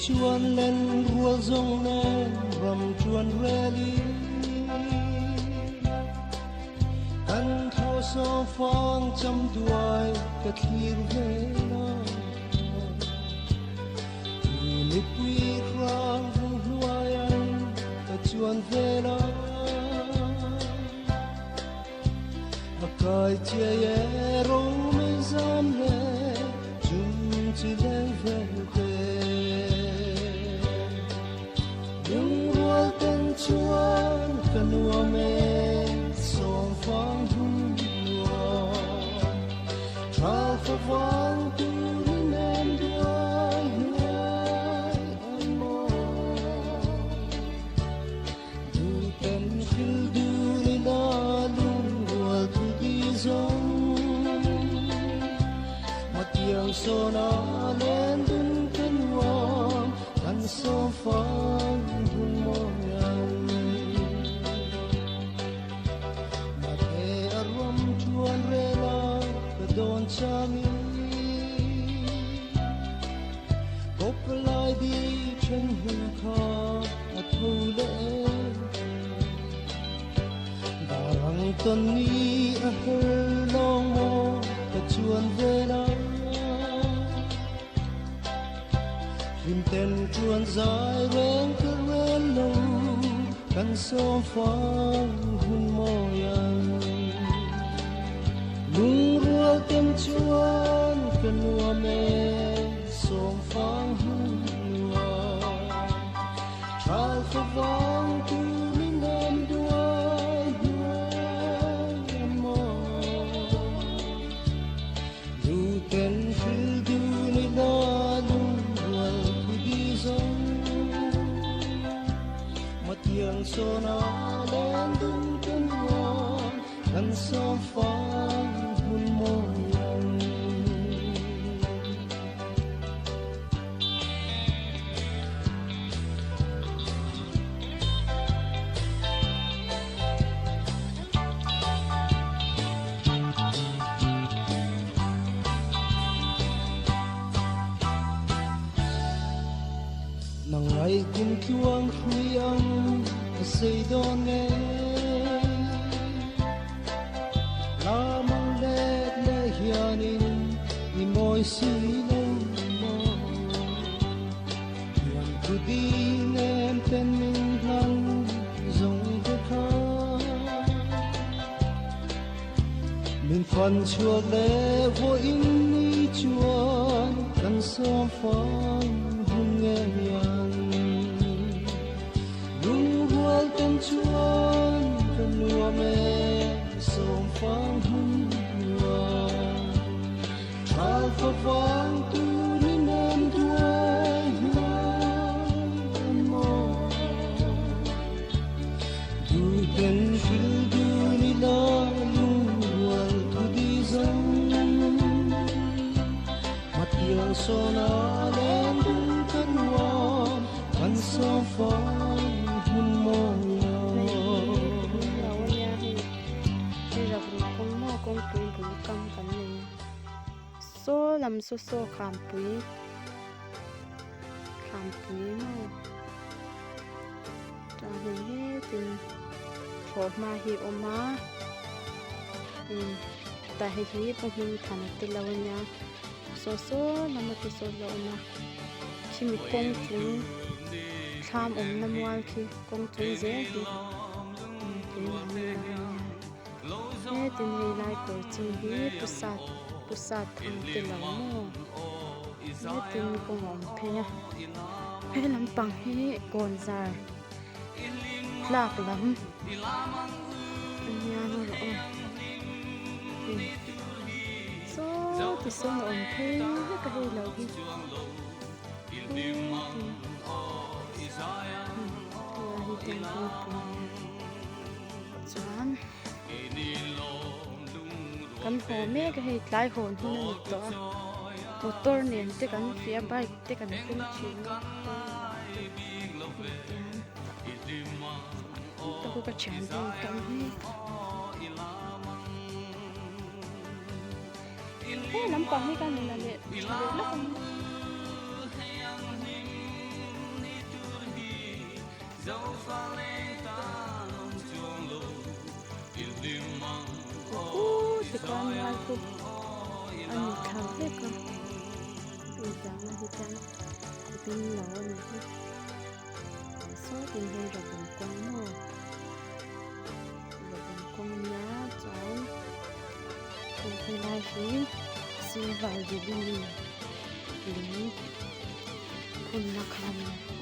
chuan len rual zawng nen ram chuan relin Kan tho sawm fang cham duai ka thlir vel a Mipui hrang vung hnuaian ka chuan vel a A kai chiai e ro mei zam le chung chi leng vel te Lungrual ten chuan ka nuam e sawm fang hun nuam Tha favang turin em duai hnuai an mawi Duhten hril dun ila lungrual thu di zawng Matiang sawna len dun ka nuam kan sawm fang hun mawi an Mate a ram chuan rela ka dawn changin Kawp lai di then hun kha a tho leh Darang tawn ni a her lawng maw ka chuan vel a Hlim ten chuan zai reng ka rel lo kan sawm fang hun mawi an Lungrual ten chuan ka nuam e sawm fang hun nuam Tral favang tu min nem duai hnuai an mawi Duhten hril dun ila lungrual thu di zawng Matiang sawna len dun ka nuam kan sawm fang hmun mawi an. Nang ngai kum tluang hrui ang ka sei dawn nge Lamang let le hianin i mawi si lo maw Thiam thu di nem ten min hlan zawng te kha Min fan chhuak le vawiin ni chuan kan sawm fang hun nge hian Lungrual ten chuan ka nuam e sawm fang hun nuam Tral favang tu ni nem duai hnuai an mawi Duhten hril dun ila lungrual thu di zawng Matiang sawna len dun ka nuam kan sawm fang hmun mawi lo. Hei hi hmun lo a nia hei hei rak ru kawng maw kawngpui bul kam kan nei a saw lam saw saw khampui khampui maw. Chuan hei hetin thlawhhma hi a awm a umm tah hei hi pu hming than a tel lo a nia saw saw lama te sawn a awm a khimi kawng chung thlam awmna mual khi kawng chung zel hi umm tunah an ni lo a nia hetin hei lai kawr chin hi pu sat pu sat thang te lo maw hetin kawng a awm phei a. He lampang hi kawnzar tlak lam a nia rawh aw hei saw ti sawn a awm phei vek a hei lo hi heti hi tiang kawngpui chuan kan haw mek a hei tlai hawn hun a ni tawh a motor nen te kan fiah a bike te kan keng thin a hetiang ka thian te an kal mek he lampang hi ka nuna leh tha leh lawk ang. Khu tikhan mual khu a ni thla vek a intiang ah hi chuan pin lo a ni hi sawtin hian rabung kawng maw rabung kawng a nia chuan helai hi silver jubilee lung phunna kha a ni.